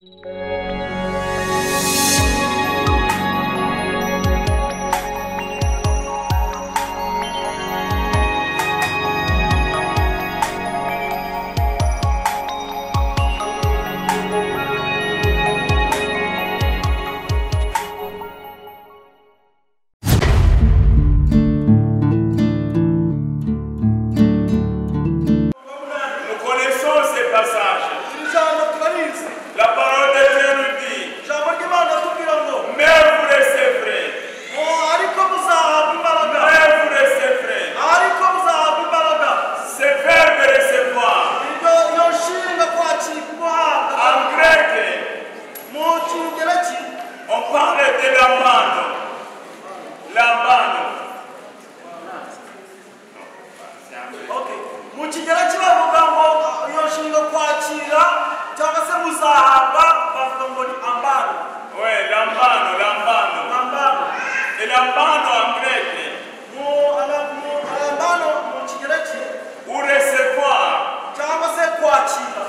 La parole de Dieu nous dit, mais vous recevrez, mais vous recevrez. Ce verbe recevoir, en grec, on parle de lambano. Lambano. Okay. Oui, lambano, lambano. Et lambano en grec, ou recevoir,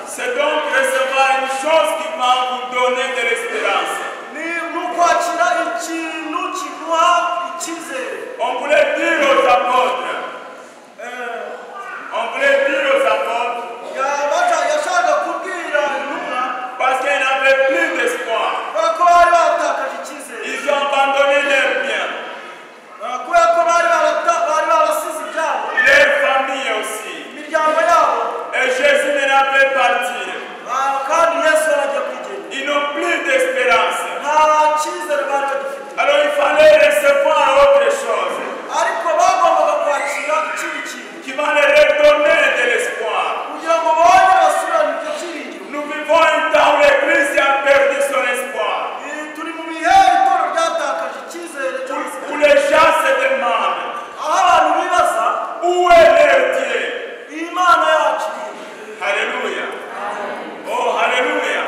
c'est donc recevoir une chose qui va vous donner de l'espérance. On voulait dire aux apôtres, on voulait dire aux apôtres, parce qu'ils n'avaient plus d'espoir. Ils ont abandonné leurs biens, leur famille aussi. Et Jésus maintenant fait partir. Ils n'ont plus d'espérance. Alors il fallait recevoir autre chose qui va leur redonner de l'espoir. Nous vivons un temps où l'Église a perdu son espoir. Où les gens se demandent où est leur Dieu. Alléluia. Oh, alléluia.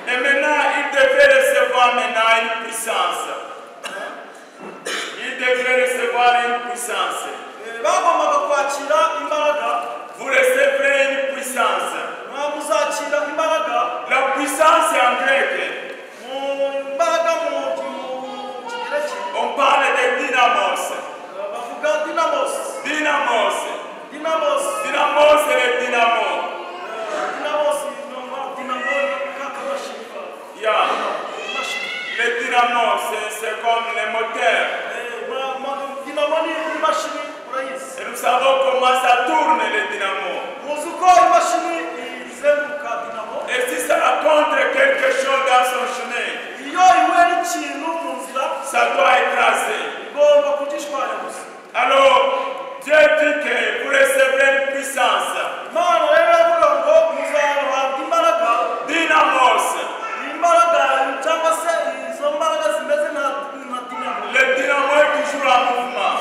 Et maintenant, il devait recevoir maintenant une puissance. Il devrait recevoir une puissance. Vous recevrez une puissance. La puissance en grec, on parle de dynamos. Dynamos. Dynamos, c'est le dynamo. Yeah. Le dynamo, c'est comme le moteur. Et nous savons comment ça tourne le dynamo. Et si ça rencontre quelque chose dans son chemin, ça doit écraser. Alors, Dieu dit que vous recevrez une puissance. Dynamos. Le dynamo est toujours en mouvement.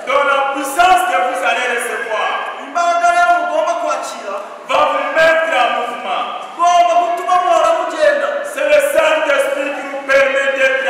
Donc la puissance que vous allez recevoir va vous mettre en mouvement. C'est le Saint-Esprit qui vous permet d'être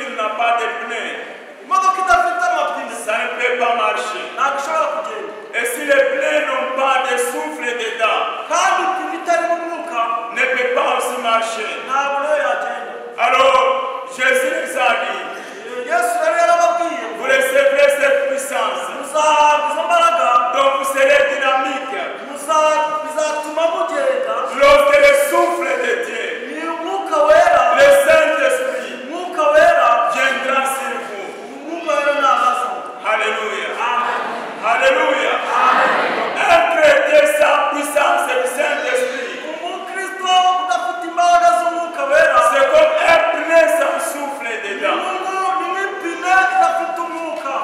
véhicule n'a pas de pneus, Imodoka idafite amapine ça ne peut pas marcher. Ntabwo ishobora kugenda. Et si les pneus n'ont pas de souffle dedans, Kandi ipine itarimo umwuka ne peut pas aussi marcher. Ntabwo nayo yagenda. Alors, Jésus nous a dit, Yesu rero yarababwiye vous recevrez cette puissance, muzahabwa izo mbaraga donc vous serez dynamique. Bizatuma mugenda. Lorsque le souffle de Dieu, Ni umwuka wera le Saint-Esprit, umwuka wera viendra sur vous. Umwuka wera nabaza. Alléluia. Amen. Alléluia. Amen. Un chrétien sans puissance du Saint-Esprit, Umukristo udafite imbaraga z'umwuka wera c'est comme un pneu sans souffle dedans. Ni nk'ipine idafite umwuka.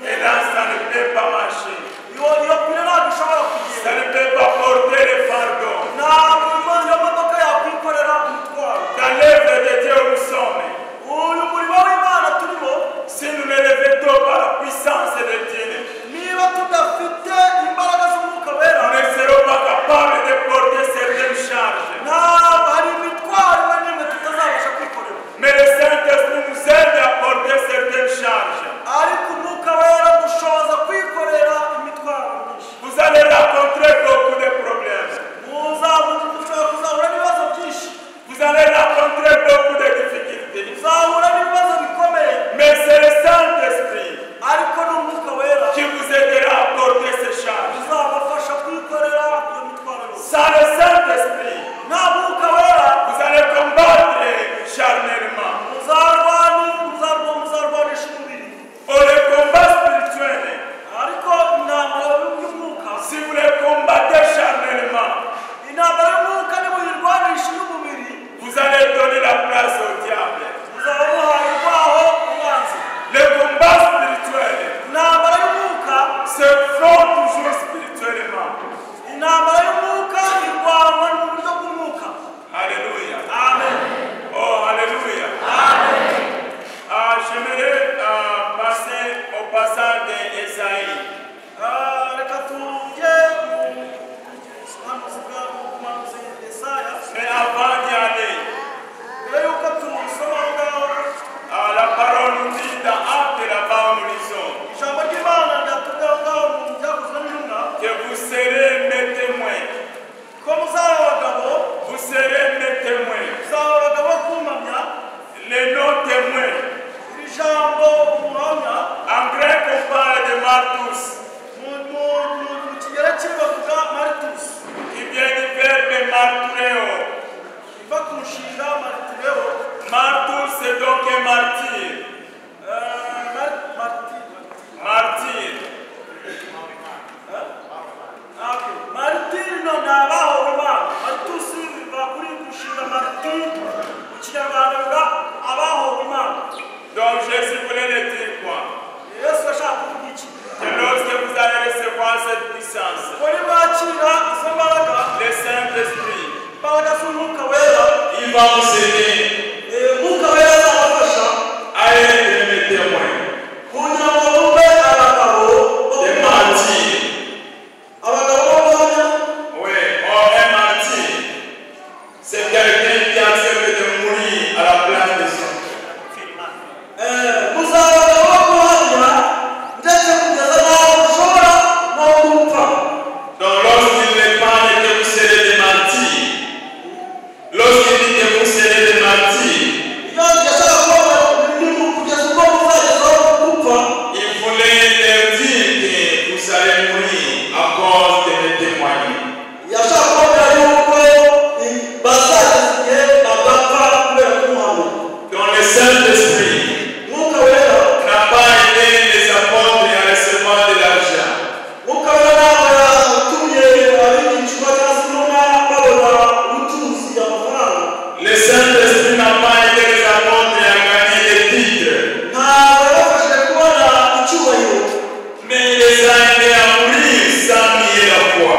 Et là, ça ne peut pas marcher. Iyo iyo pine ntabwo ishobora Ça kugenda. ne peut pas porter le fardeau. Ntabwo iyo modoka yakwikorera umutwaro. Dans l'œuvre de Dieu où nous sommes, Uyu murimo w'Imana turimo si nous ne revêtons pas la puissance de Dieu, niba tudafite imbaraga z'umwuka wera nous ne serons pas capables de porter certaines charges. Ntabwo hari imitwaro imwe n'imwe tutazabasha kwikorera. Mais le Saint-Esprit nous aide à porter certaines charges. Ariko umwuka wera dushoboza kwikorera imitwaro myinshi. Vous allez rencontrer beaucoup de problèmes. Mushobora kuzahura n'ibibazo byinshi. Vous allez rencontrer beaucoup de difficultés. Muzahura n'ibibazo bikomeye. Mais c'est le Saint-Esprit Ariko ni umwuka wera qui vous aidera à porter ces charges. uzabafasha kwikorera iyo mitwaro yose. Sans le Saint-Esprit, Nta mwuka wera vous allez combattre charnellement. Muzarwanisha umubiri. Pour le combat spirituel, Ariko intambara y'umwuka si vous les combattez charnellement, intambara y'umwuka nimuyirwanisha iy'umubiri vous allez donner la place au diable. Muzaba muhaye urwaho umwanzi. Le combat spirituel Intambara y'umwuka se font toujours spirituellement. Intambara y'umwuka irwanwa mu buryo bw'umwuka. Alléluia. Amen. Oh, alléluia. Amen. Ah, j'aimerais passer au passage d'Ésaïe. Ah, reka tujye mu buhanuzi bwa muhanuzi Yesaya. Mais avant d'y aller, Mbere y'uko tusoma aho ngaho ah, la parole nous dit dans Actes là-bas où nous lisons ijambo ry'Imana ryatubwiye aho ngaho mu byakozwe n'intumwa que vous serez mes témoins. Ko muzaba abagabo Vous serez mes témoins. muzaba abagabo bo kumpamya. Les non-témoins. Iri jambo umuhamya En grec, on parle de martus, mu kigereki bavuga martus qui vient du verbe martureo. Iva ku nshinga martureo. Martus, c'est donc un martyr. Marti Martyr. Ah, okay. Martyr no ni abahowe Imana. Martus biva kuri nshinga martyr mu kinyarwanda bivuga abahowe Imana. Donc Jésus voulait le dire quoi? Yesu ashaka kuvuga iki? Que lorsque vous allez recevoir cette puissance, Ko nimwakira izo mbaraga le Saint-Esprit, imbaraga z'umwuka wera il va vous aider umwuka wera azabafasha à être mes témoins, kugira ngo mube abagabo bo des martyrs. Abagabo bo guhamya. Oui, oh, un martyr, c'est quelqu'un qui accepte de mourir à la place des autres. Muzaba abagabo bo guhamya ndetse kugeza n'aho mushobora no gupfa. Donc lorsqu'il les parle que vous serez des martyrs, lorsqu'il dit que vous serez des martyrs, Iyo yashaka kuvuga ni kugeza ubwo muzagezaho gupfa il voulait leur dire que vous allez mourir à cause de mes témoigner. Yashaka kuvuga yuko bazageza igihe bagapfa kubera kumuhamya. Donc le Saint-Esprit Umwuka wera n'a pas aidé les apôtres à recevoir de l'argent. Umwuka wera ntabwo yatumye abigishwa cyangwa se intumwa babona ubutunzi amafaranga. Le Saint-Esprit n'a pas aidé les apôtres à gagner des titres, Ntabwo yabafashije kubona icyubahiro mais il les a aidés à mourir sans nier la foi.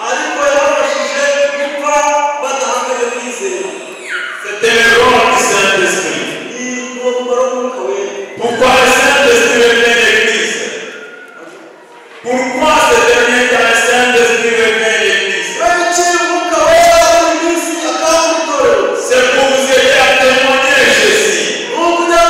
Ariko yabafashije gupfa badahakanye kwizera. C'était le rôle du Saint-Esprit. Ni uwo mumaro w'umwuka wera. Pourquoi le Saint-Esprit revient l'église? Pourquoi ce dernier temps le Saint-Esprit revient l'église? Kubera iki umwuka wera buri minsi akaba mu itorero? C'est pour vous aider à témoigner Jésus. Ni ukugira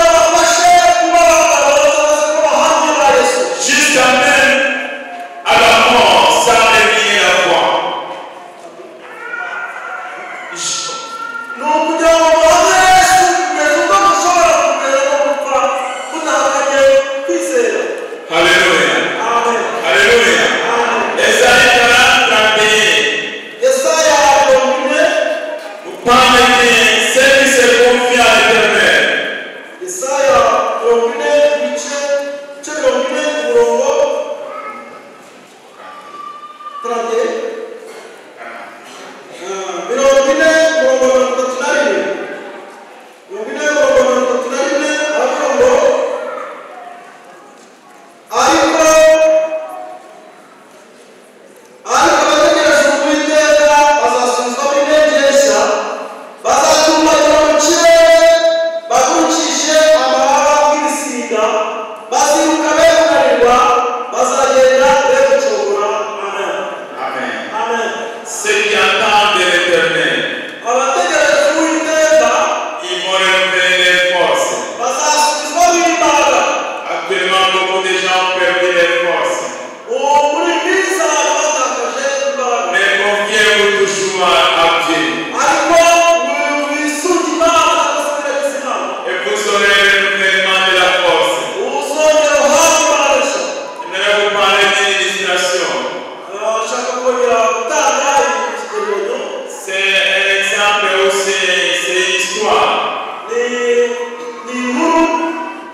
Inkuru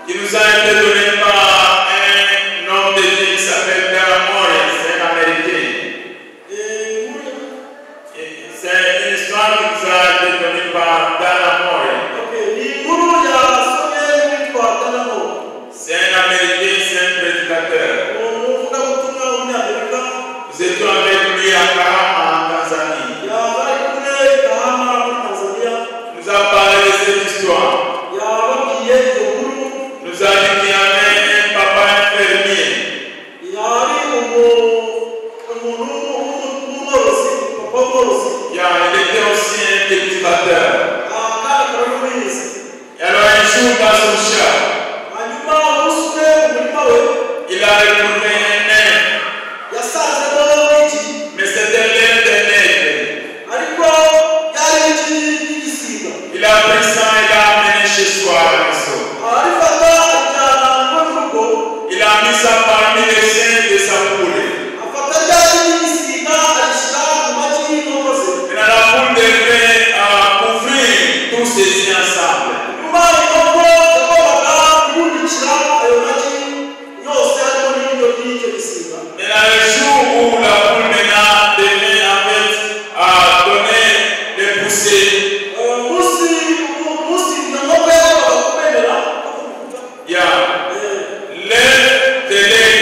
qui nous a été donnée par un homme de Dieu qui s'appelle Dana Morris, un Américain. Inkuru Et c'est une histoire qui nous a été donnée par Dana Morris. Okay, ni inkuru yasomye witwa Dana Moore. C'est un Américain, c'est un prédicateur. Umuvugabutumwa w'umunyamerika. Nous étions avec lui à Kahama, en Tanzanie. Yaba ari kumwe i Kahama muri Tanzania. Il nous a parlé de cette histoire. Yababwiye iyo nkuru. Il nous a dit qu'il y avait un papa infirmier. Yari umuntu w'umworozi, papa w'umworozi. Il était aussi un cultivateur. Ah, kandi akaba n'umuhinzi. Et alors un jour dans son champ, Hanyuma umunsi umwe mu murima we, il a retrouvé un œuf, yasanzemo igi. Mais c'était l'œuf d'un aigle. Ariko ryari igi ry'igisiga. Il a pris ça et l'a amené chez soi à la maison. Ararifata arijyana iwe mu rugo. Il a mis ça parmi les seins de sa poule. Afata rya gi ry'igisiga arishyira mu magi y'inkoko ze. Maintenant la poule devait couvrir tous ses œufs ensemble. Nyuma inkoko yagombaga kubundikira ayo magi yose harimo n'iryo ry'icyo gisiga. Maintenant le jour où la poule maintenant devait en fait donner des poussées, Umunsi inkoko yagombaga kumenera il y a l'œuf de l'aigle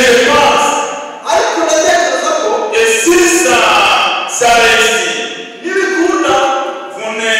je pense Ariko ndatekereza ko que si ça réussit, nibikunda vous ne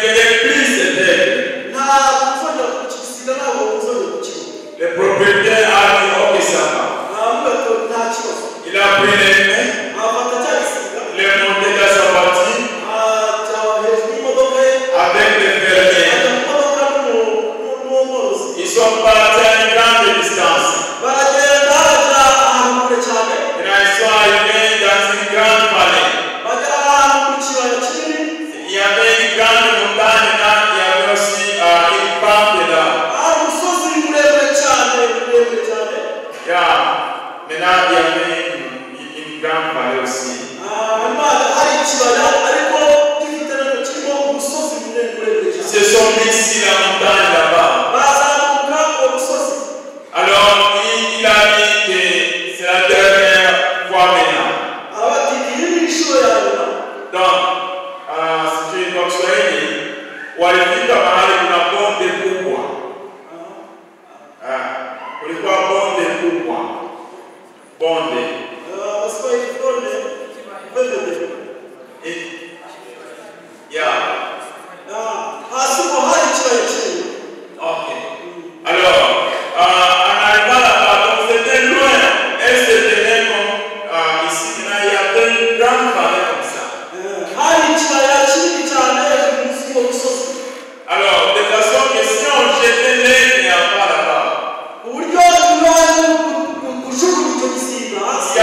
verrez plus cet aigle. Ntabwo uzongera kukisiga, ntabwo uzongera kukibona. Le propriétaire a dit, ok, ça va. Aravuga ati nta kibazo. Il a pris les mains, Afata cya gisiga, il est monté dans sa voiture ajya hejuru y'imodoka ye avec le fermier. Ajya mu modoka n'uwo mworozi. Ils sont partis à une grande distance. Baragenda bajya ahantu kure cyane. Et là, ils sont arrivés dans une grande vallée. Bajya ahantu mu kibaya kinini. Il y avait une grande montagne là, il y avait aussi une pente là. Hari umusozi muremure cyane, muremure cyane. Maintenant, il y avait une grande vallée aussi. Hanyuma hari ikibaya ariko gifite nanone kirimo umusozi muremure Ils cyane. se sont mis sur la montagne là-bas. Bazamuka uwo musozi. Alors, il a dit que c'est la dernière fois maintenant. Aravuga ati iyi ni inshuro ya nyuma. Donc, sijui kwa Kiswahili, walifika mahali kuna bonde kubwa. Kulikuwa bonde kubwa. Bonde. Abaswahili bonde bonde. Yeah. Hasi ngo hari ikibaya kinini. Ok. Alors, en arrivant là-bas, donc c'était loin. Elle se tenait comme ici. Maintenant, il y avait une grande vallée comme ça. Hari ikibaya kinini cyane hejuru munsi y'uwo musozi. Alors, de façon que si on jetait l'aigle en bas là-bas, Ku buryo niba kujugunya icyo gisiga hasi, il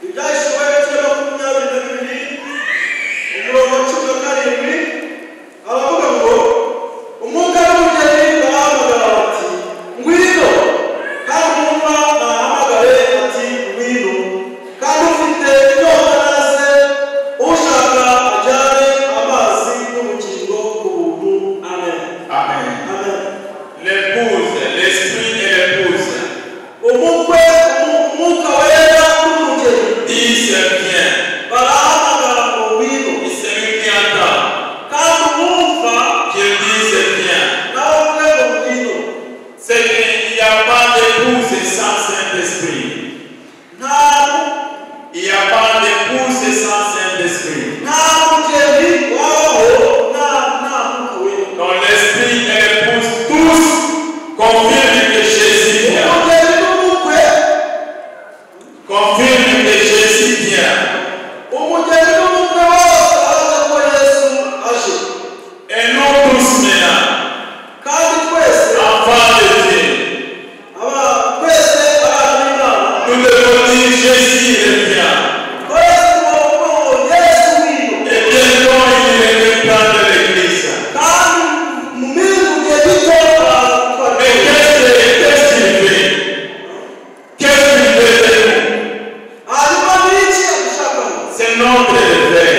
Ibyahishuwe ibice 22 umurongo wa 17 aravuga ngo umwuka n'umugeni barahamagara bati ngwino, kandi umwuka nahamagare ati ngwino, kandi ufite inyota naze, ushaka ajyane amazi y'ubugingo ku buntu. Amen. Amen. Amen. L'épouse, l'esprit et l'épouse Umukwe, umwuka wera n'umugeni disent viens. barahamagara ngo ngwino, Et celui qui entend, kandi umwumva qu'il dise viens. nawe ubwe ngo ngwino. C'est qu'il n'y a pas d'épouse sans Saint-Esprit. Nta Il n'y a pas d'épouse sans Saint-Esprit. nta mugeni wabaho nta mwuka wera. Donc l'esprit et l'épouse tous confirment que Jésus vient. Umugeni n'umukwe, Confirment que Jésus vient. umugeni n'umukwe bose baravuga ko Yesu aje. Et nous tous maintenant, Kandi twese enfants de Dieu, aba twese abana b'Imana, nous devons dire Jésus revient. twese tugomba kuvuga ngo Yesu ngwino. Et bientôt il revient prendre l'église. Kandi mu minsi mu gihe gito araza gutwara. Mais qu'est-ce qu'il fait? Qu'est-ce qu'il veut de nous? Hanyuma ni iki adushakaho? C'est notre réveil.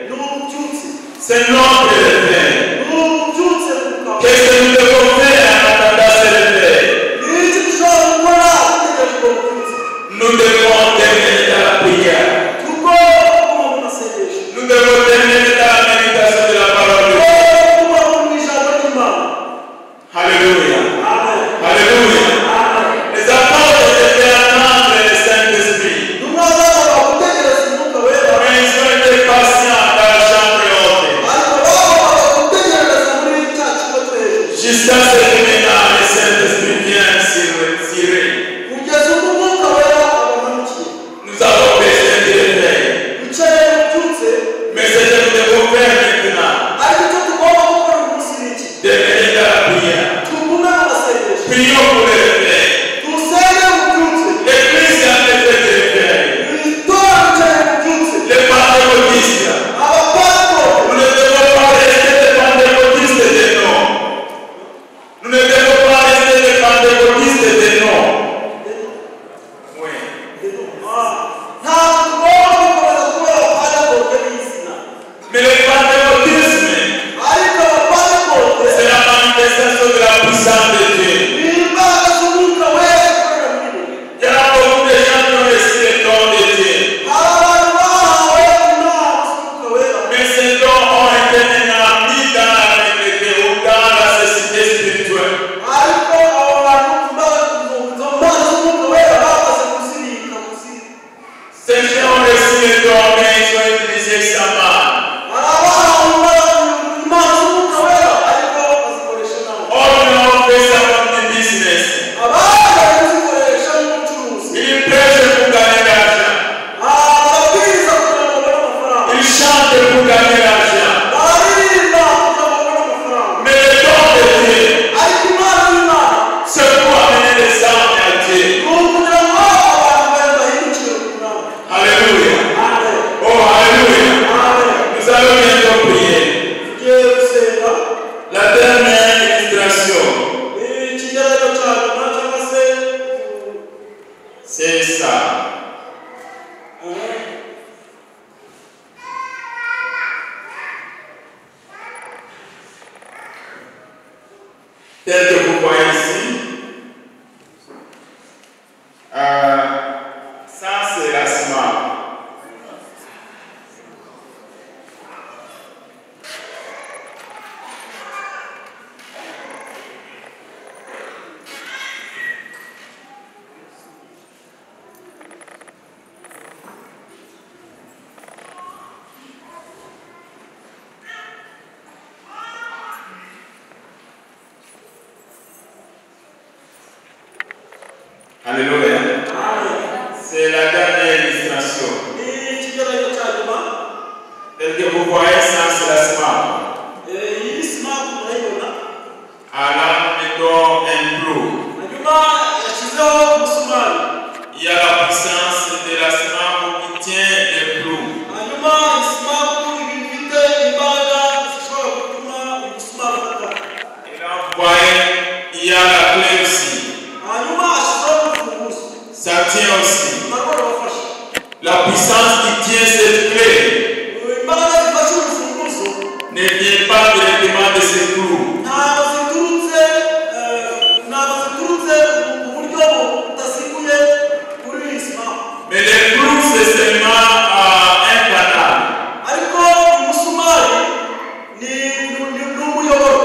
Ni umubyutse, C'est notre réveil. ni umubyutse mu kanwa. Qu'est-ce que nous devons faire en attendant ce réveil? Ni iki dushobora gukora dutegereje ubwo bubyutse? Nous devons terminer dans la prière. Tugomba kuguma mu masengesho, Nous devons terminer dans la méditation de la parole de Dieu. tugomba kuguma mu ijambo ry'Imana. Alléluia. Amen. Alléluia. Amen. Les apôtres devaient attendre le Saint-Esprit. Intumwa zagombaga gutegereza umwuka wera, Mais ils ont été patients dans la chambre haute. ariko bagombaga gutegereza muri cya kigo cyo hejuru Jusqu'à ce que maintenant le Saint-Esprit vienne sur eux. kugeza ubwo umwuka wera abamanukiye. Nous avons besoin de réveil. Dukeneye ububyutse, Mais ce que nous devons faire maintenant, ariko icyo tugomba gukora uyu munsi ni iki? demeurer dans la prière. Tugume mu masengesho, Prions pour le réveil. dusenge ububyutse. L'église a besoin de réveil. Itorero rikeneye ububyutse. Les pentecôtistes, Abapantekote, nous ne devons pas rester des pentecôtistes de nom. Nous ne devons pas rester des pentecôtistes de nom. Oui. Ntabwo tugomba gukomeza kuba abapantekote b'izina, Mais le pentecôtisme, ariko abapantekote c'est la manifestation de la puissance de Dieu. ni imbaraga z'umwuka wera zikorera muri bo. Il y a beaucoup de gens qui ont reçu le don de Dieu. Hari abantu bahawe impano z'umwuka wera, Mais ces dons ont été maintenant mis dans la vérité ou dans la société spirituelle. ariko abo bantu imbaraga izo mpano z'umwuka wera bamaze kuzibika Ces gens ont reçu le don, mais ils ont utilisé ça mal. Hari abahawe imbaraga impano z'umwuka wera ariko bazikoresha nabi. Autres ont fait ça comme du business. Abandi bari kuzikoresha nk'ubucuruzi. Ils prêchent pour gagner l'argent. Ababwiriza kugira ngo babone amafaranga, Ils chantent pour gagner l'argent. bararirimba kugira ngo babone amafaranga, Mais le don de Dieu, ariko impano y'Imana c'est pour amener les âmes à Dieu. ni ukugira ngo abantu bahindukire ku Mwami. Alléluia. Amen. Oh, Alléluia. Amen. Nous allons bientôt prier. Tugiye gusenga. La dernière illustration, Ikigereranyo cya nyuma cyangwa se c'est ça. Tel que vous voyez ici, ça c'est la smart. Alléluia. Amen. C'est la dernière illustration. Ni ikigereranyo cya nyuma. Tel que vous voyez, ça c'est la smart. Iyi smart murayibona. Alors nous mettons un clou. Hanyuma yashyizeho umusumari. Il y a la puissance de la smart qui puissance qui tient cette clé Imbaraga zifashe urufunguzo ne vient pas directement de ce clou. Ntabwo ziturutse ntabwo ziturutse mu buryo budasiguye kuri iyi sima. Mais le clou, c'est seulement un canal. Ariko umusumari ni ni ni umuyoboro.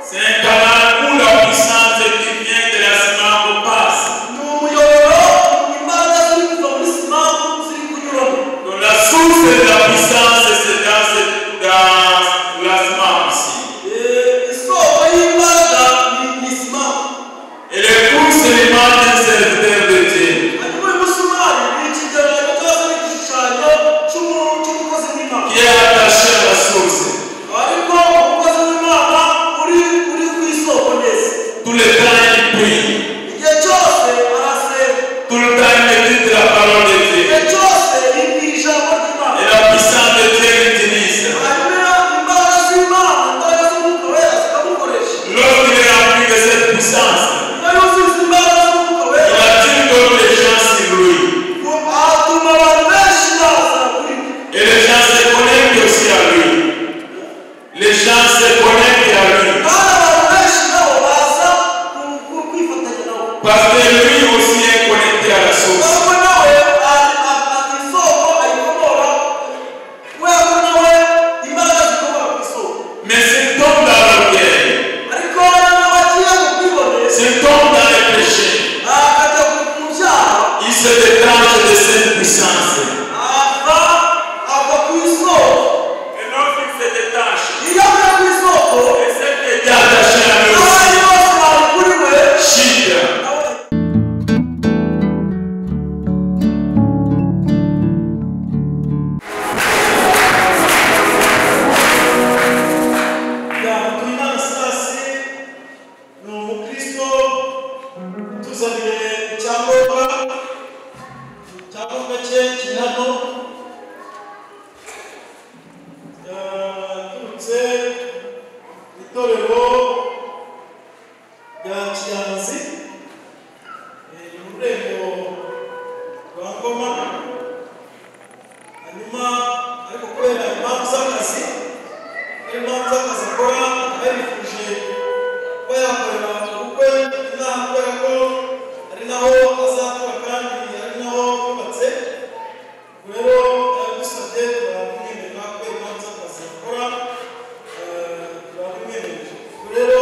C'est un canal où la puissance qui vient de la simambo passe. Ni umuyoboro imbaraga ziri kuva muri simambu ziri kunyuramo. Donc la source de la puissance, c'est dans la simambo ici. Isoko y'imbaraga ni ni simambu. Et le clou, c'est l'image d'un serviteur de Dieu. Hanyuma uyu musumari ni ikigereranyo cyangwa se ni igishushanyo cy'umukozi w'Imana. Qui est attaché à la source. Ariko umukozi w'Imana uri uri ku isoko neza. Tout le temps, il prie. Igihe cyose arasenga. Tout le temps, il médite la parole de Dieu. Igihe cyose yibwira ijambo ry'Imana. Et la puissance de Dieu l'utilise. Hanyuma imbaraga z'Imana, imbaraga z'Umwuka Wera zikamukoresha. Lorsqu'il est rempli de cette puissance, Iyo yuzuye imbaraga z'Umwuka il Wera, attire d'autres gens sur lui. atuma abantu benshi baza kuri we. Et les gens se connectent aussi à lui. Les gens se connectent à lui. Kandi abantu benshi nabo baza kwifatanya nawe. Parce que lui aussi est connecté à la source. Kubera ko nawe isoko ayikomora, kubera ko nawe imbaraga zikomora ku isoko. Mais s'il tombe dans l'orgueil, Ariko nawe agiye mu bwibone, s'il tombe dans le péché, akajya mu byaha, il se détache de cette puissance. ava ava ku isoko. Et lorsqu'il se détache, Iyo avuye ku isoko, et ceux qui étaient attachés à lui abandi bose bari kuri we, chute. nawe Mutuyimana Silas ni umukristo utuzaniye icyangombwa icyangombwa cye kiri hano yaturutse mu itorero rya Kiyanzi ni mu rurembo rwa Ngoma hanyuma ariko kubera impamvu z'akazi impamvu z'akazi akora akaba yarifuje kuba yakorera ubukwe inaha kubera ko ari naho azatura kandi ari naho yubatse. Ubwo rero yabidusabye turabimwemerera kubera impamvu z'akazi akora turabimwemerera. Ubwo rero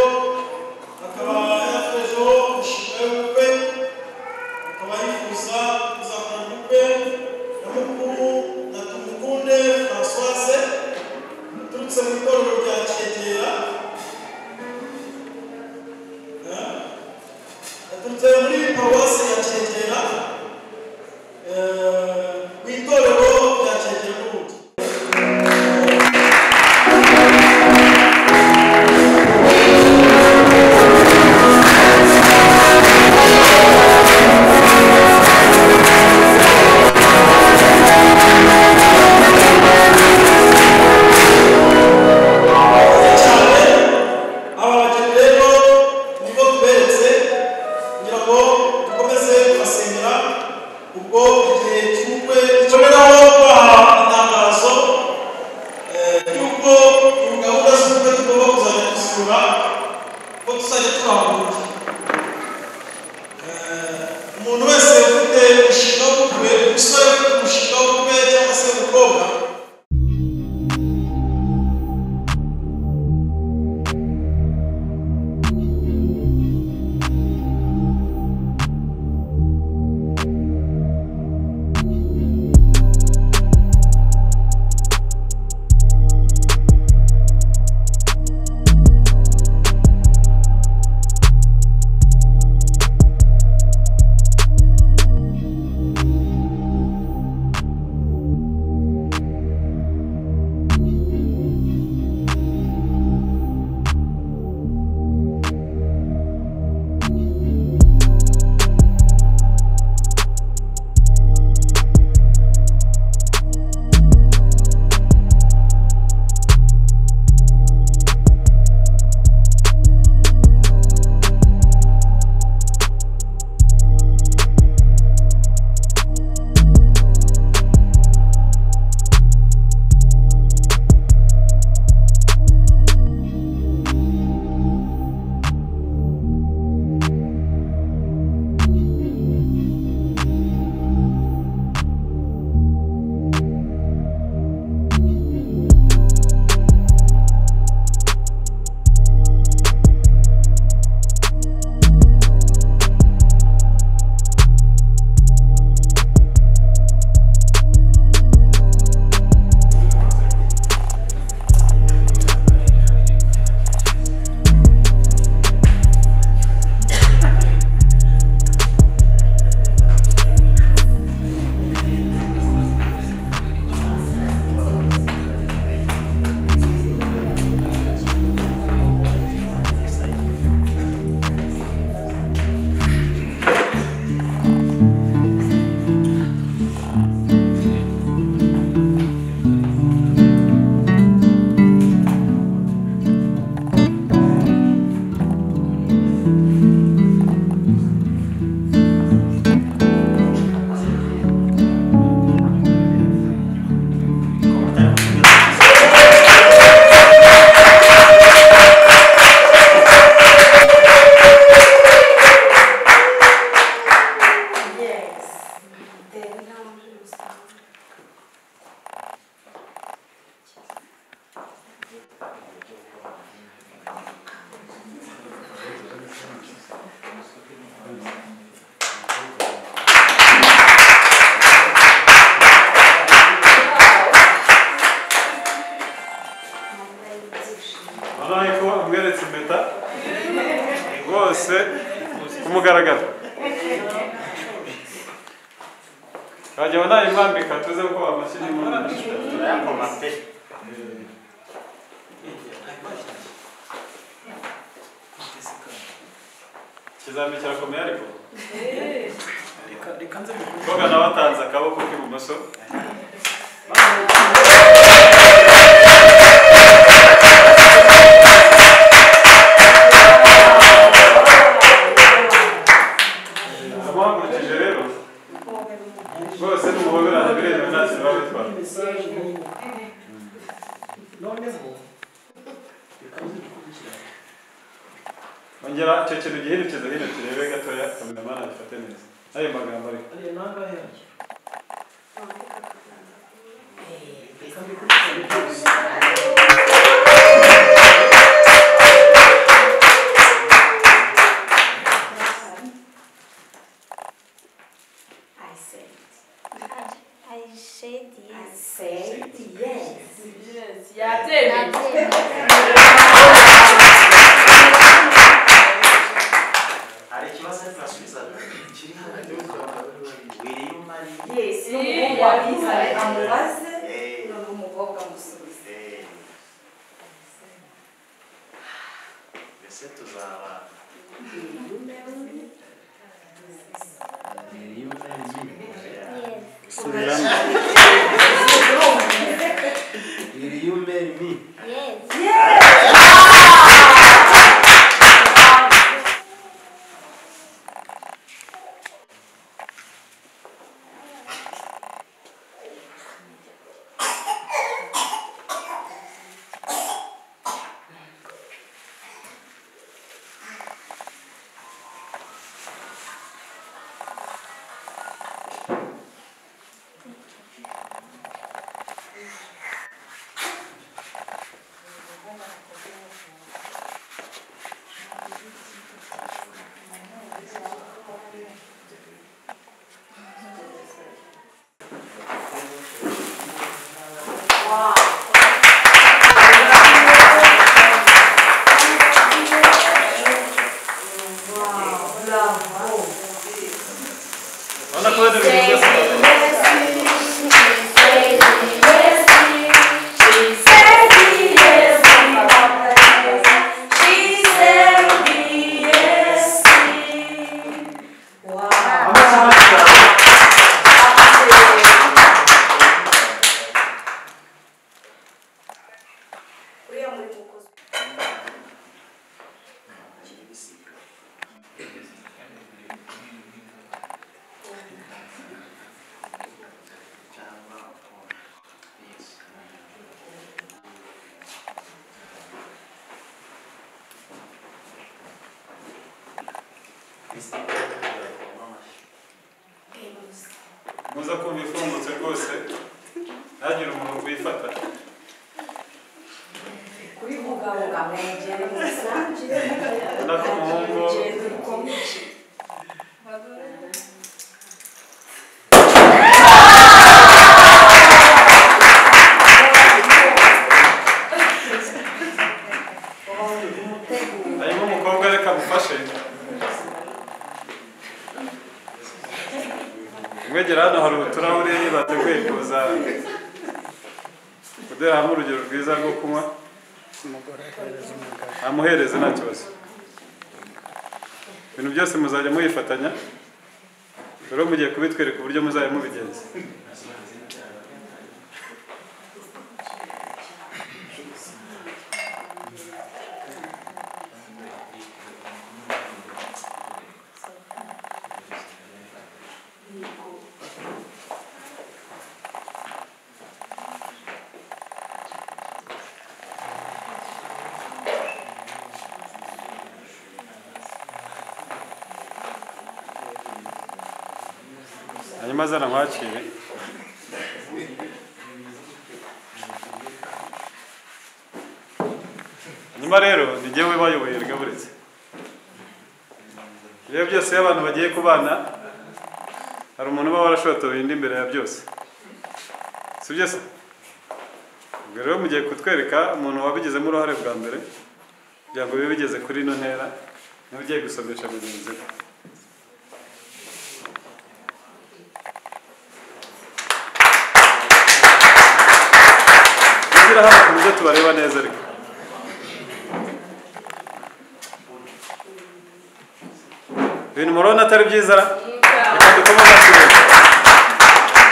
akaba yatugejeho umushinga w'ubukwe akaba yifuza kuzakora ubukwe na mukuru na Tumukunde Françoise uturutse mu itorero rya Cyegera. Yaturutse muri paruwasi ya Cyegera mu itorero Rwose ku mugaragaro. Bajya banayimwambika tuze ko amashyi mu Turayakoma pe. Ikizami kirakomeye ariko. Koga nawe atanze akaboko k'ibumoso. Amuhagurukije rero rwose n'umuhoberane biremewe nta kintu biba bitwara. Ongera icyo kintu gihindukiza hino turebe gatoya kameramani abifate neza. Ayo magambo ariko. I said. I said yes. I said yes. Yes, yabyemeye. Hari ikibazo ariko nasubizaga kiri hagati. Will you marry me? Yes, n'umuhungu wabizanye amubaze, Eh. noneho umukobwa amusubize. Eh. Mbese tuzabana. Yes. Subiramo. Will you marry me? Yes. Yes! Urabona ko bino bintu byose amashyi menshi cyane. Uriya muri mukozi. Cyangwa Muza kumva ifungutse rwose ntagire umuntu wifata. Kurivugavuga mwegere musangire. Ubona ko umuhungu Urugendo rukomeje. hanyuma umukobwa reka amufashe. Mwegera hano hari uturahuri bateguye kuza kuduha hamwe urugero rwiza rwo kunywa. Amuhereze nta kibazo. Ibintu byose muzajya muyifatanya. Rero mugiye kubitwereka uburyo muzajya mubigenza. Hanyuma azana nkwakire. Hanyuma rero ni jyewe bayoboye rigaburetse. Rero byose iyo abantu bagiye kubana hari umuntu uba warashotoye undi imbere ya byose. Si byo se? Ubwo rero mugiye kutwereka umuntu wabigizemo uruhare bwa mbere kugira ngo bibe bigeze kuri ino ntera. Niba ugiye gusomesha mugenzi we. Kugira hano ku buryo tubareba neza ariko. Ibintu murabona atari byiza ra? Reka dukome amashyi.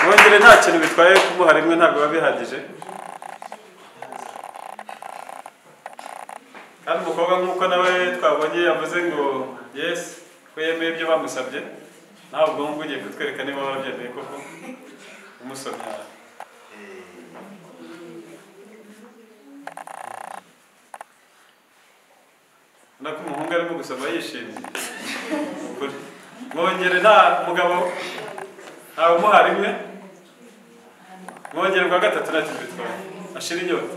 Mwongere nta kintu bitwaye kumuha rimwe ntabwo biba bihagije. Kandi umukobwa nk'uko nawe twabonye yavuze ngo yes ko yemeye ibyo bamusabye, nawe ubwo ngubwo ugiye kutwereka niba warabyemeye koko umusomye. Nako umuhungu arimo gusoma yishimye. Mwongere nta mugabo ntawe umuha rimwe, mwongere bwa gatatu nta kintu bitwaye ashira inyota.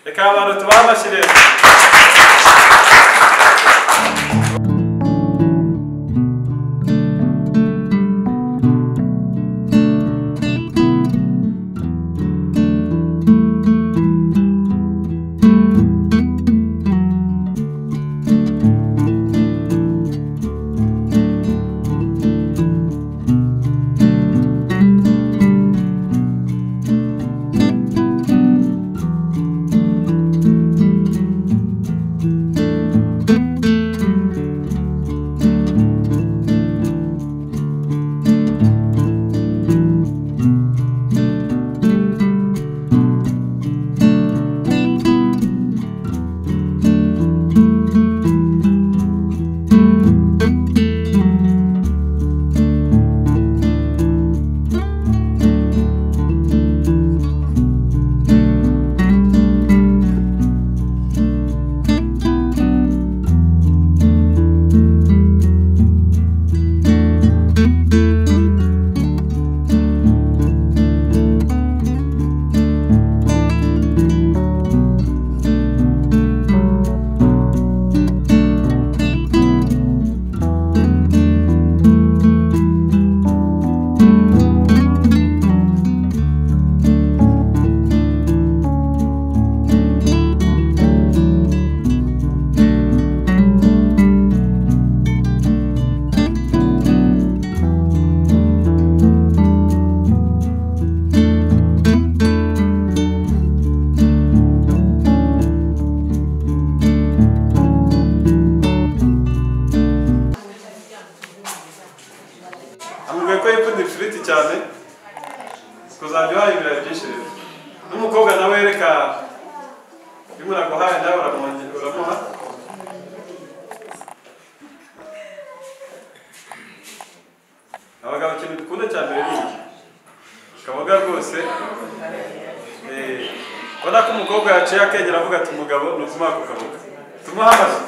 Reka abantu tubahe amashyi rero. Amubwiye ko yikunda ifiriti cyane kuzajya uhaha ibirayi byinshi rero. N'umukobwa nawe reka iyo umuntu aguhaye nawe uramuha. Abagabo ikintu dukunda cya mbere ni iki? Kaboga rwose. Ubona ko umukobwa yaciye akengera avuga ati umugabo ni ukumuha ako kaboga. Tumuhe amashyi.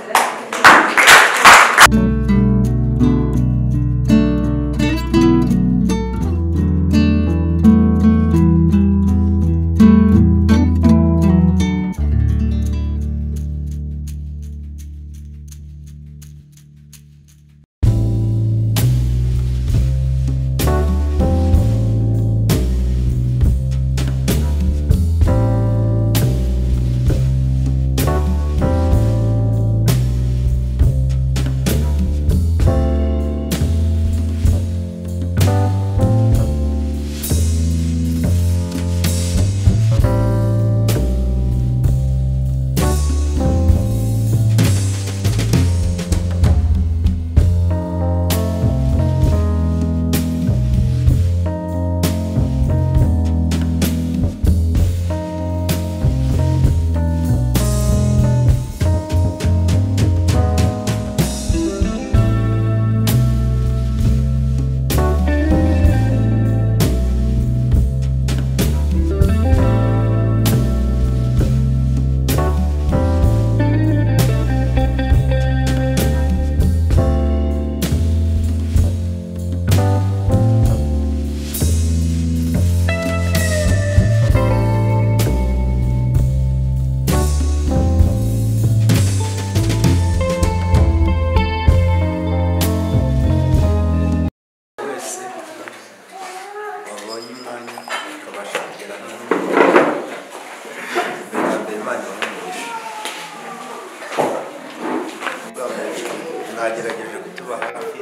Mwagerageje kutuba hafi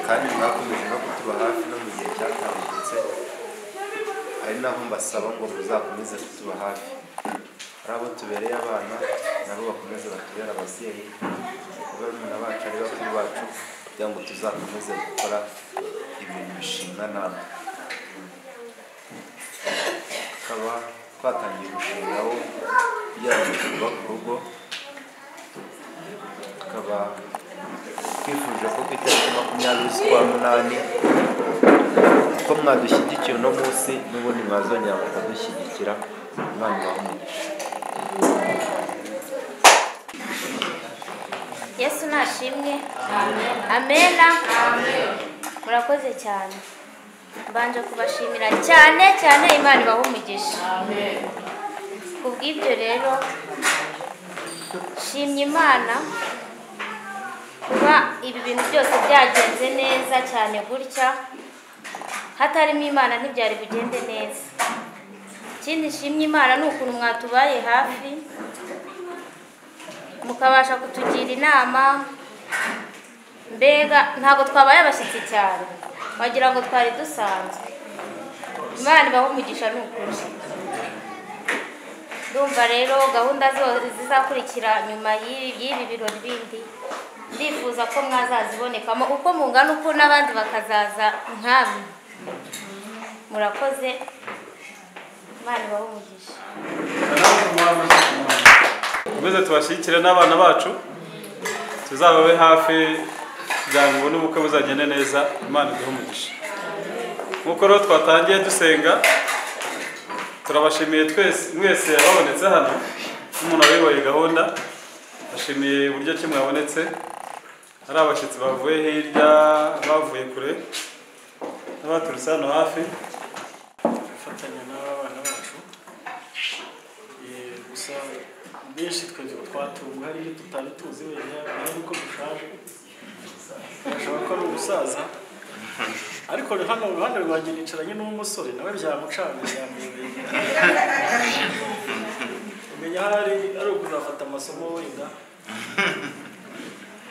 kandi mwakomeje no kutuba hafi no mu gihe cyatambutse, ari naho mbasaba ngo muzakomeze kutuba hafi. Ari abo tubereye abana nabo bakomeze batubere ababyeyi, barumuna bacu ari bakuru bacu, kugira ngo tuzakomeze gukora ibintu bishimwa namwe. Tukaba twatangiye umushinga wo kugira ngo twubake urugo, tukaba twifuje ko ku itariki 20 z'ukwa 8 uko mwadushyigikiye uno munsi n'ubundi mwazongera mukadushyigikira. Imana ibahe umugisha. Yesu nashimwe. Amena. Murakoze cyane. Mbanje kubashimira cyane cyane, Imana ibahe umugisha. Kubw'ibyo rero shimye Imana kuba ibi bintu byose byagenze neza cyane gutya, hatarimo Imana ntibyari bugende neza. Ikindi shimye Imana ni ukuntu mwatubaye hafi, mukabasha kutugira inama. Mbega ntabwo twabaye abashyitsi cyane, wagira ngo twari dusanzwe. Imana ibahe umugisha ni ukuri. Ndumva rero gahunda zizakurikira nyuma y'ibi birori bindi, ndifuza ko mwazazibonekamo uko mungana uko n'abandi bakazaza nkamwe. Murakoze, Imana ibahe umugisha. Dukomeze tubashyigikire n'abana bacu, tuzababe hafi kugira ngo n'ubukwe buzagende neza. Imana iduhe umugisha. Nk'uko rero twatangiye dusenga, turabashimiye twese mwese ababonetse hano, n'umuntu wayoboye gahunda, bashimiye uburyo ki mwabonetse. Ari abashyitsi bavuye hirya, bavuye kure, n'abaturutse hano hafi. Gufatanya n'abana bacu gusa benshi twe twatunga hari ibyo tutari tuzi wenda nuko dushaje, bashobora ko ari ubusaza, ariko hano uruhande rwanjye nicaranye n'umusore nawe byamucanga byamuyobeye. Umenya hari ari ukuzafata amasomo wenda,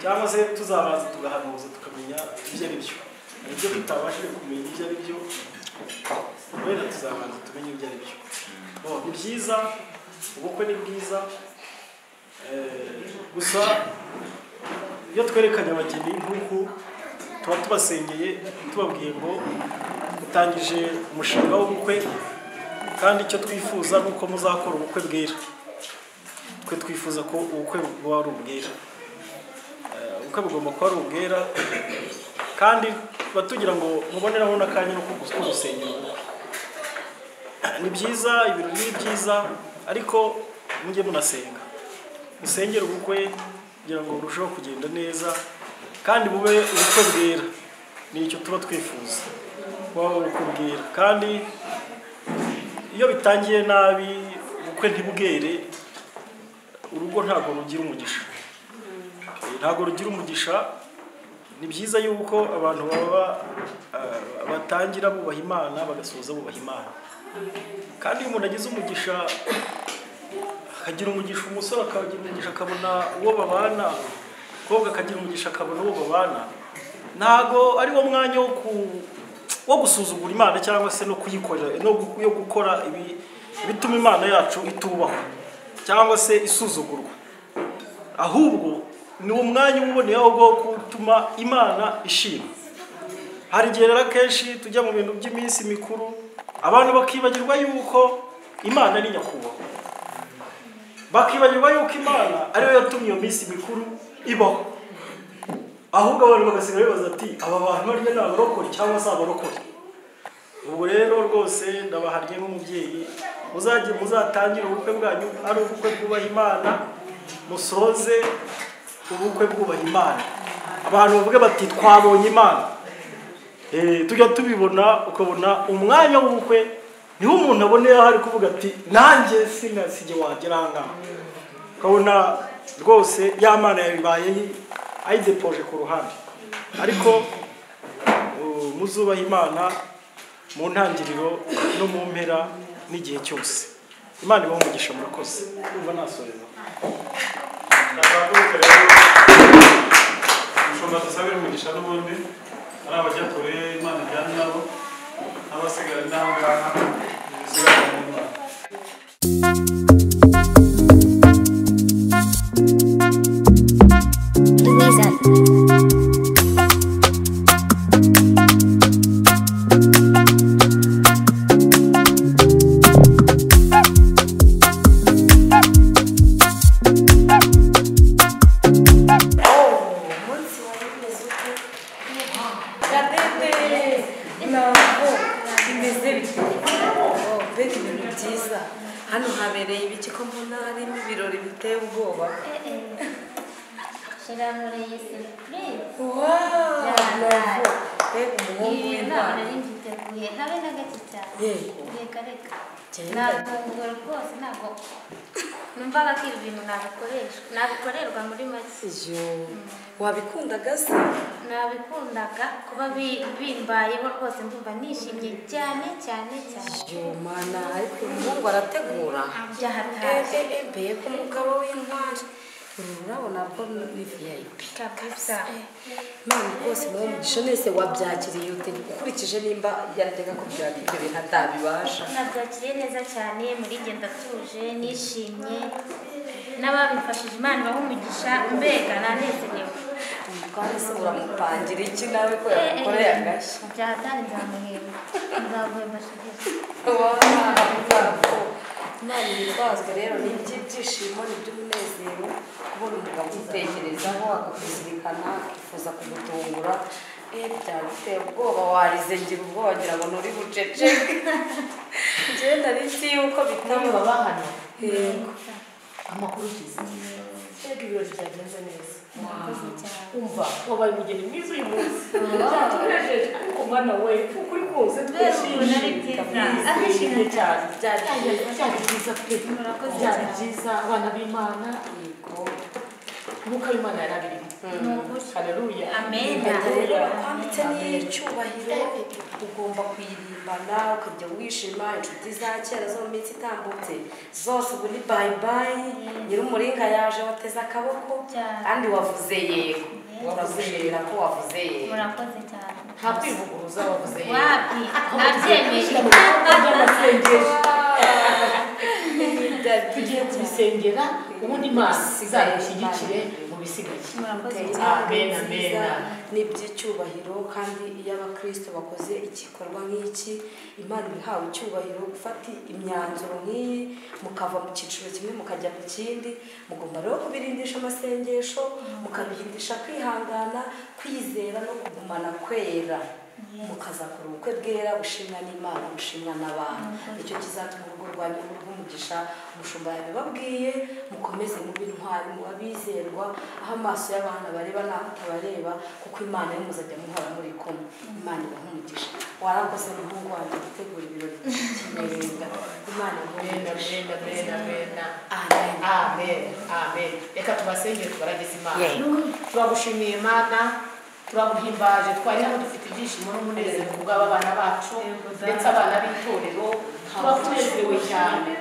cyangwa se tuzabanza tugahanuza tukamenya ibyo ari byo. Hari ibyo tutabashije kumenya ibyo ari byo, wenda tuzabanza tumenye ibyo ari byo. Ni byiza, ubukwe ni bwiza, gusa iyo twerekanye abageni nk'uku tuba tubasengeye, tubabwiye ngo mutangije umushinga w'ubukwe, kandi icyo twifuza ni uko muzakora ubukwe bwera. Twe twifuza ko ubukwe buba ari ubwera, ubukwe bugomba kuba ari ubwera, kandi tuba tugira ngo muboneraho n'akanya ko gusengera ubukwe. Ni byiza, ibirori ni byiza, ariko mujye munasenga, musengere ubukwe kugira ngo burusheho kugenda neza kandi bube ubukwe bwera. Ni icyo tuba twifuza, kuba ubukwe bwera. Kandi iyo bitangiye nabi ubukwe ntibwere, urugo ntabwo rugira umugisha, ntabwo rugira umugisha. Ni byiza yuko abantu baba batangira bubaha Imana bagasoza bubaha Imana. Kandi iyo umuntu agize umugisha, akagira umugisha umusore akagira umugisha akabona uwo babana, umukobwa akagira umugisha akabona uwo babana, ntago ari wo mwanya wo gusuzugura Imana cyangwa se no kuyikorera, no gukora ibituma Imana yacu itubahwa cyangwa se isuzugurwa. Ahubwo ni umwanya uboneyeho wo gutuma Imana ishima. Hari igihe rero akenshi tujya mu bintu by'iminsi mikuru, abantu bakibagirwa yuko Imana ari nyakubahwa, bakibagirwa yuko Imana ariyo yatumye iyo minsi mikuru ibaho. Ahubwo abantu bagasigara bibaza ati aba bantu barya ni abarokore cyangwa se abarokore. Ubwo rero rwose ndabaharye nk'umubyeyi, muzajye muzatangire ubukwe bwanyu ari ubukwe bwubaha Imana, musoze ubukwe bwubaha Imana. Abantu bavuge bati twabonye Imana. Tujya tubibona, ukabona umwanya w'ubukwe niho umuntu aboneye aho ari kuvuga ati nanjye sinasige wagera aha ngaha. Ukabona rwose ya Mana yabibaye ayidepoje ku ruhande. Ariko muzubaha Imana mu ntangiriro no mu mpera n'igihe cyose. Imana ibahe umugisha, murakoze. Ndumva nasoreza. Umushumba dusabire umugisha n'ubundi ari abajya kure Imana ijyane nabo n'abasigara n'aho ngaha bisigara mu Imana. Louisa. Hano habereye ibiki ko mbona harimo ibirori biteye ubwoba? Shirankoreye surprise. Wow! Mbega umuhungu w'Imana. Nari mbyiteguye habe na gake cyane. Reka reka. Ntabwo rwose ntabwo numvaga ko ibi bintu nabikorerwa muri make. Wabikundaga se? Nabikundaga kuba bimbayeho rwose ndumva nishimye cyane cyane cyane. Yo mana, ariko uyu muhungu arategura. Byahatashye. Mbega umugabo w'intwari. Uru rurabo nabwo ni VIP. Kabisa. Imana rwose muhe umugisha nese wabyakiriye ute ukurikije nimba yarajyaga kubyara ibyo bintu atabibasha. Nabyakiriye neza cyane, muri njye ndatuje nishimye n'ababifashije Imana ibahe umugisha, mbega nanezerewe. Umutware se uramupangira iki nawe ko yagukoreye agashya? Byahatari nzamuhemba, nzaguhemba shigeze. Imana ibitwazwe rero ni iby'ibyishimo, ni iby'umunezero kubona umugabo ugutekerezaho akakuzirikana akifuza kugutungura. Byaba biteye ubwoba, warize ngira ubwoba ngira ngo nturi buceceke. Njyewe nari nzi yuko bitaba hano. Yego. Amakuru ugize. Mbega ibirori byagenze neza. Umva wabaye umugeni mwiza uyu munsi. Byatunejeje ariko mwana we ukuri kose twishimye. Twishimye cyane. Byari byiza pe. Byari byiza abana b'Imana. Umwuka w'Imana yarabirimo. Haleluya. Amen. Kwambitse n'icyubahiro ugomba kuyirimbana ukajya wishima. Inshuti za kera zo mu minsi itambutse zose ubu ni bye bye. Nyir'umuringa yaje wateze akaboko kandi wavuze yego. Turagushimira ko wavuze yego. Murakoze cyane. Nta kwivuguruza wavuze yego. Wapi? Nabyemeye. Tugiye kubisengera ubundi Imana izabishyigikire mu bisigaye. Amen, amen. Ni iby'icyubahiro kandi iyo abakristo bakoze igikorwa nk'iki Imana ihawe icyubahiro. Gufata imyanzuro nk'iyi mukava mu cyiciro kimwe mukajya mu kindi, mugomba rero kubirindisha amasengesho, mukabirindisha kwihangana, kwizera no kugumana kwera, mukazakora ubukwe bwera bushimwa n'Imana bushimwa n'abantu. Nicyo kizatuma urugo rwanyu rw'umugisha. Umushumba yabibabwiye, mukomeze mube intwari, mu abizerwa, aho amaso y'abana bareba n'aho atabareba, kuko Imana yo muzajya muhora muri kumwe. Imana ibahe umugisha. Warakoze muhungu wanjye gutegura ibirori by'ikirenga. Imana ibahe umugisha. Amen. Amen. Amen. Amen. Reka tubasengere tubaragize Imana. Turagushimiye Imana, turaguhimbaje. Twari hano dufite ibyishimo n'umunezero kubw'aba bana bacu ndetse abana b'itorero. Turakunezerewe cyane.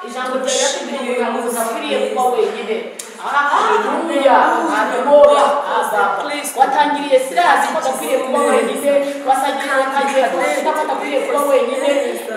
Ijambo ryawe riratubwiye ngo ntabwo akwiriye kuba wenyine. Haleluya. Haleluya. Watangiriye Sirasi ko adakwiriye kuba wenyine, watangiye ko adakwiriye kuba wenyine.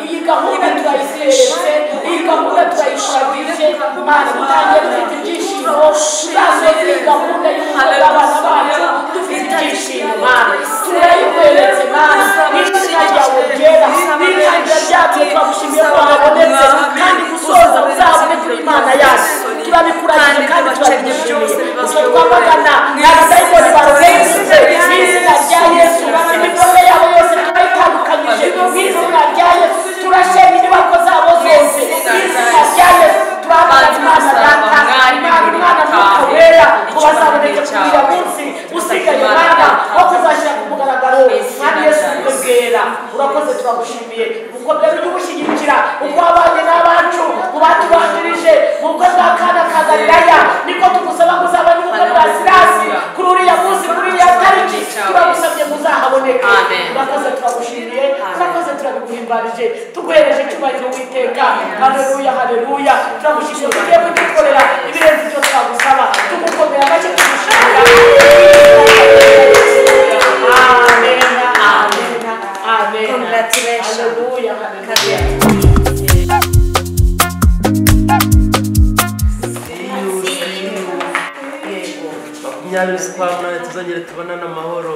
Iyi gahunda turayisetse, iyi gahunda turayishagije. Mana dutangiye dufite ibyishimo, tuzasoza iyi gahunda y'ubukwe bw'abana bacu dufite ibyishimo. Mana turayikweretse Mana, n'izina ryawe ryera, n'itangira ryacu turagushimiye ko wahabonetse, kandi gusoza uzabone kuri Imana yacu. Turabikuragije kandi turabigushimiye. Gusa twamagana abadayimoni barengutse mu izina rya Yesu. Imikorere yabo yose turayitandukanyije mu izina rya Yesu. Turashenya inyubako zabo zose mu izina rya Yesu. Turamagana Imana Data, Imana Umwana, Mwuka Wera, ngo bazaboneke kuri uriya munsi usigaye Mana wo kuzashyira ku mugaragaro Mwami Yesu ubukwe bwera. Urakoze, turagushimiye. Ukomeza ujye ubushyigikira uko wabanye n'abacu mu batubanjirije mu bukwe bwa Kana ka Galilaya, niko tugusaba ngo uzabane ubukwe bwa Sirasi kuri uriya munsi, kuri uriya tariki. Turagusabye ngo uzahaboneke. Urakoze, turagushimiye. Urakoze, turabiguhimbarije, tuguhereje icyubahiro Uwiteka. Haleluya, haleluya. Turagushimiye ko ugiye kudukorera ibirenze ibyo twagusaba. Tugukomera amashyi tugushimira. 20 z'ukwa 8 tuzongere tubonane amahoro.